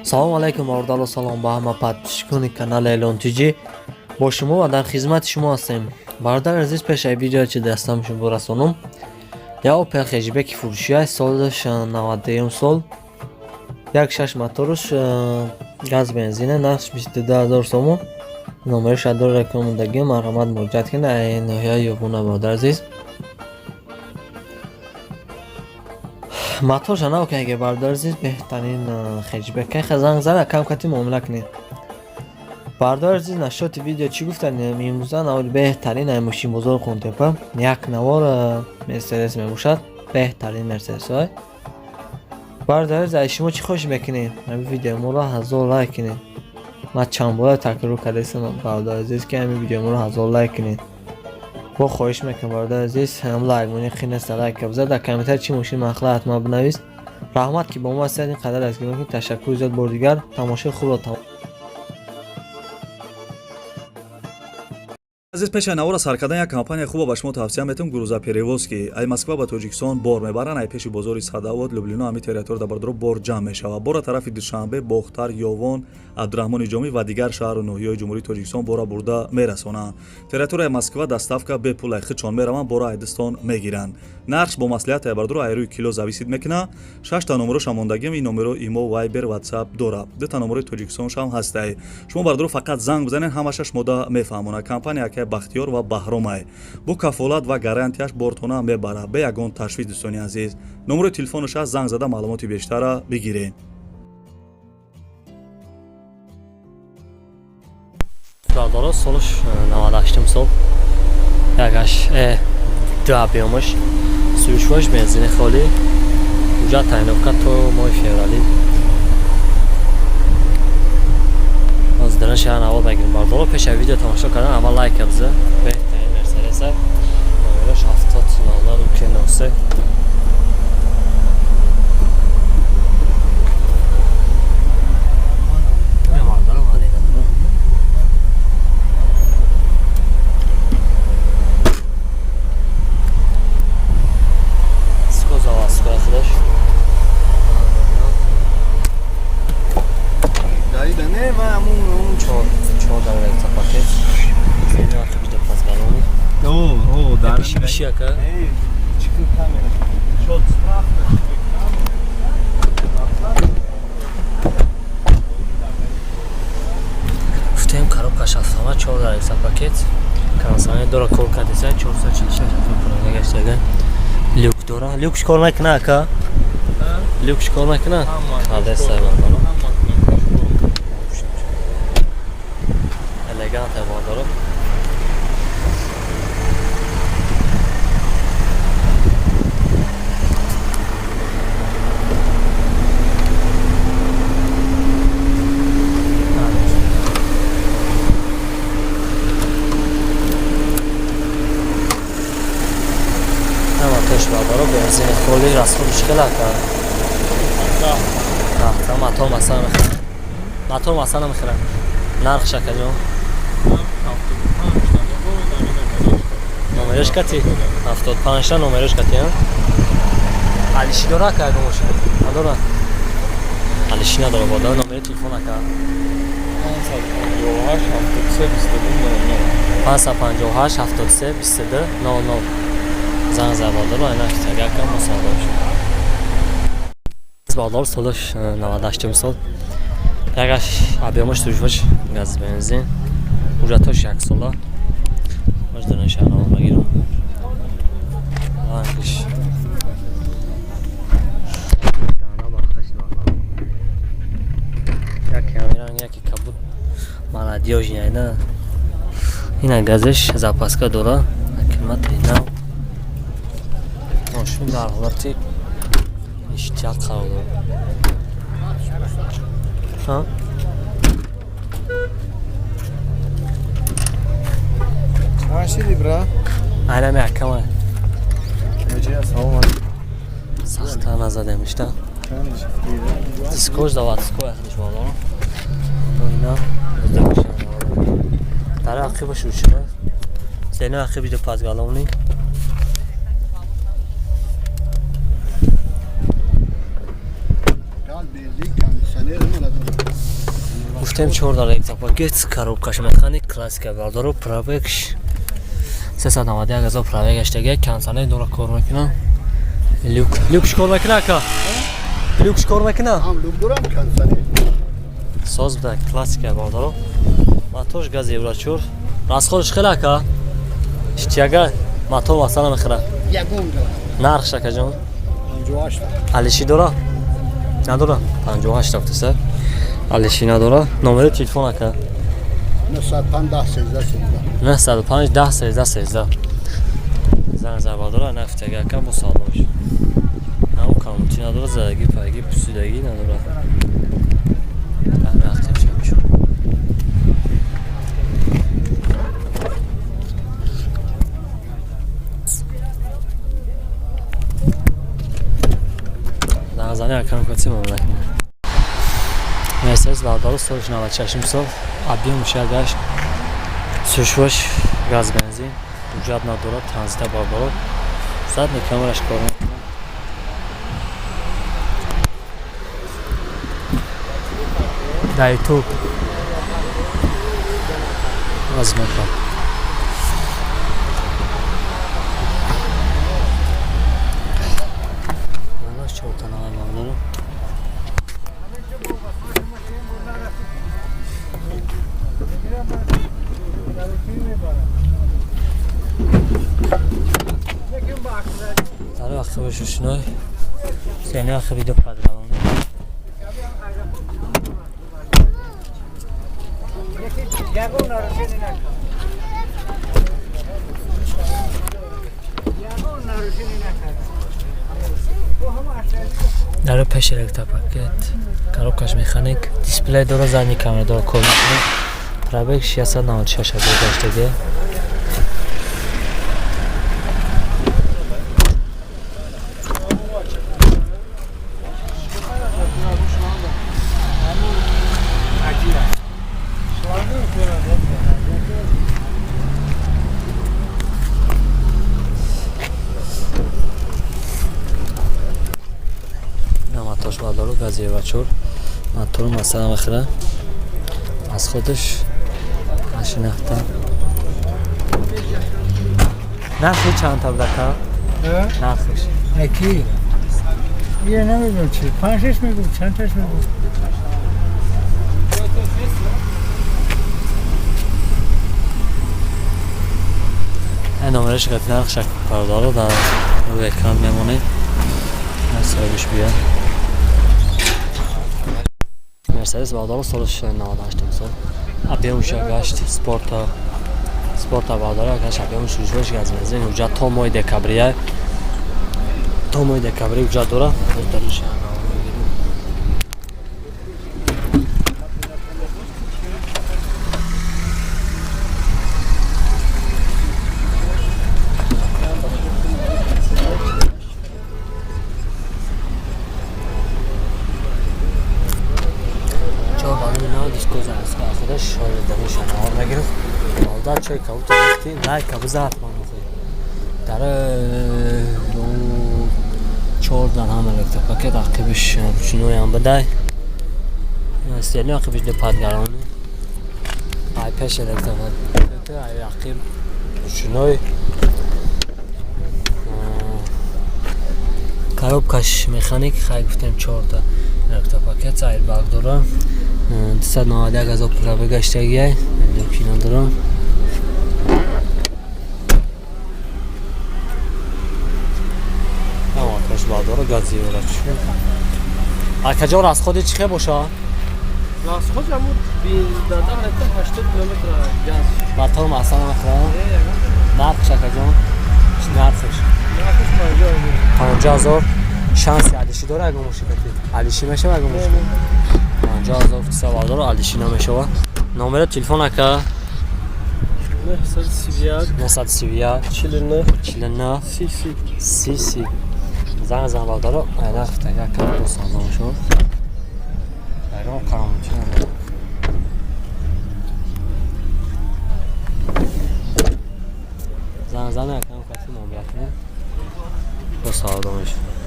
Салом алайкум, бародаро, салом ба ҳама подписчикони канали Элон ТЖ. Бо шумо ва дар хизмати шумо ҳастем. Бародари азиз, пеш аз видео чи дастам шумо расонум. Я Opel Hatchback фурӯшӣ аст, солаш 93 сол. 1.6 моторш, газ бензина, нархш 22 000 сомон. Номераш адор рекомендагӣ, марҳамат муроҷиат кунед. Ай ноҳияи Ёвона, бародари азиз. Моторша нав ки бародари азиз, беҳтарин хэтчбек. Кай занг зана, кам кати муомила кунед. Бародари азиз, нашоти видео чӣ гуфтан? Имрӯза навори беҳтарин ай мошинбозори Қумтепа. Як навор Мерседес мебошад. Беҳтарин Мерседесҳой. Бародари азиз, аз шумо чӣ хоҳиш мекунем? Ҳамин видеои моро 1000 лайк кунед. Ман чанд бора такрор кардастам, бародари азиз, ки ҳамин видеои моро 1000 лайк кунед. Бо хоҳиш мекунам, бародари азиз, ҳам лайк монӣ хин нест, лайк бизар, дар комментар чӣ мошин махла ҳатман бинавис. Раҳмат, ки бо мо ҳастед, ин қадар дастгирӣ мекунед. Ташаккури зиёд бори дигар. Тамошои хубро. Азиз, пеши навора сар кардан як компания хуба ба шумо тавсия метавам: Грузоперевозки. Ай Москва ба Тоҷикистон бор мебаранд, ай пеши бозори Садовод, Люблино, ҳами территория дар бардоро бор ҷамъ мешавад. Бора тарафи Душанбе, Бохтар, Ёвон, Абдураҳмони Ҷомӣ ва дигар шаҳру ноҳияҳои Ҷумҳурии Тоҷикистон бора бурда мерасонанд. Территорияи Москва доставка бепул, ай худшон мераванд, бора айдистон мегиранд. Нархш бо маслиҳат, ай бардоро, ай рӯи кило зависит мекунад. Шашта номероша мондагим, ин номеро имо, Вайбер, Ватсап дора. Дута номерои Тоҷикистоншам ҳастай. Шумо, бардоро, фақат занг бизанед, ҳамаша шумода мефаҳмонад. Компания акай Бахтиёр ва Баҳромай бо кафолат ва гарантияш бортона мебарад, бе ягон ташвиш. Дӯстони азиз, номерои телефонаш аст, занг зада маълумоти бештара бигиред. Бародаро, солаш 98 сол. Якаш ду объёмаш. Сӯзишвораш бензини холӣ. Ҳуҷҷат тайиновка то моҳи февралӣ. Ҳозир дар шаҳр навор мегирем. Бародаро, пеш аз видео тамошо кардан аввал лайк биза. Беҳтарин Мерседес. Номераш 70 00 УК 03. Бародаро, вале надорам. Ско заводской худаш. Даида не, ва ҳамун Чор чор дар пакет. Зени ақиби пазгалони. О, о, дар. Пиши пиши ака. Эй, чӣ камера? Шот справка. Гуфтем, коробкаш автомат, чор дар пакет. Кондиционер дора, кор кардеса, 446 ҳазор пурага гаштага. Люк дора. Люк чикор мекуна, ака? Люк чикор мекуна? Кардеса, бародаро. Элегант, бародаро. Мотош, бародаро, бензини холи, расходиш хеле ака. Даҳта мотор масала мехӯрад. Мотор масала мехӯрад. Нархш, акаҷон? Номераш кати? 75 та номераш кати, а? Алиши дора, ака, ягон мошин? Надора? Алиши надора, бародаро, номери телефон, ака? 558 73 558 73 22 00 занг зад, бародаро, айна якам мусоҳиба шуд. Бародаро, солаш 98 сол. Якаш объёмаш сӯзишвораш газ бензин. Ҳуҷҷатҳош як сола. Маш дар шаҳр навор мегирам. Рангиш. Дана бахташ бародаро. Яке ҳамин ранг, яке кабуд. Молодёжный айна. Ина газеш запаска дора. Аккумулятори нав. Мошин дар ҳолати иштиёқ қарор дорад. Ҳа? Чанд шиди, бра? Айнами акама. Оҷи, ассалому алайкум. Сахта назадем ишта. Чанд шифти? Дискош заводской ахлиш, бародаро. Ина дар ақибаш рӯшина. Зени ақиби ду пазгалони. Гуфтем 14 электропакет, коробкаш механик, классика бардору, пробегш 391 ҳазор пробег гаштага, кондиционер дора кор мекунам. Люк, люкш кор мекуна ака? Люкш кор мекуна? Ҳам люк дорам, кондиционер. Соз буда, классика бардору. Мотор газ евро 4. Расходш хеле ака? Иштияга мотор масала мехӯра. Ягон гала. Нархш акаҷон? 58. Алиши дора? Надора? 58 тафтиса. Алиши надора. Номери телефон ака? 905 10 13 13. 905 10 13 13. Занг зарба дора, нафтага ака бо саломш. Ам камути надора, задаги, пайги, пусидаги надора. Занг акам кати муомила кунем. Мерседес бардору соли 96 сол, объем 68, сушвош газ бензин, ҳуҷҷат надорад, транзита бардору, задний камераш кор мекунад. Дар ютуб аз мекунад. Дар вақти бошушной сени вақти видео падралон. Дар пеш электропакет, коробкаш механик, дисплей дора, задний камера дора, кор мекунад. Пробег 696 ҳазор гаштаги. Мотош бардору газ евро 4 мотор масалан мехӯра аз худаш машинахта. Нархи чанд табдака? Нархиш Яки یه نمیدونم چی پنج شش میگم چند تاش میگم. Номераш қати нарх шак бардору дар рӯи экран мемонед. Соҳибиш бия. Мерседес бардору соли 98 сол. Объемша гашт спорта. Спорта бардору гашт объем шужвош газ бензин ҳуҷҷат то моҳи декабрия. То моҳи декабри ҳуҷҷат дора. Дариш чой кабута гуфти лайка биза ҳатман бихӯед. Дар чордан ҳам электропакет ақибиш ручноям бидай. Стелни ақибиш депадгарони. Ай пеш электропакет, ай ақиб ручной. Коробкаш механик, хай гуфтем чорта электропакет, айрбаг дора. 291 ҳазор пробег гаштагиай, люки надорам. Бардора газ евро чӣ? Акаҷон расходи чӣ хел боша? Расход ҳамун 80 километр газ. Мотор масала мехӯрам? Нархш акаҷон? Нархш? Нархш 50 ҳазор. 50 ҳазор. Шанси алиши дора ягон мошинати? Алиши мешава ягон мошин? 50 ҳазор фиса бардора алиши намешава. Номери телефон ака? 931 931 49 49 30 30. Занг зан бардоро, айна хифтага кам бо шуд. Айрон карамучи надорам. Занг зан акам кати муомила кунем. Бо савдо мешуд.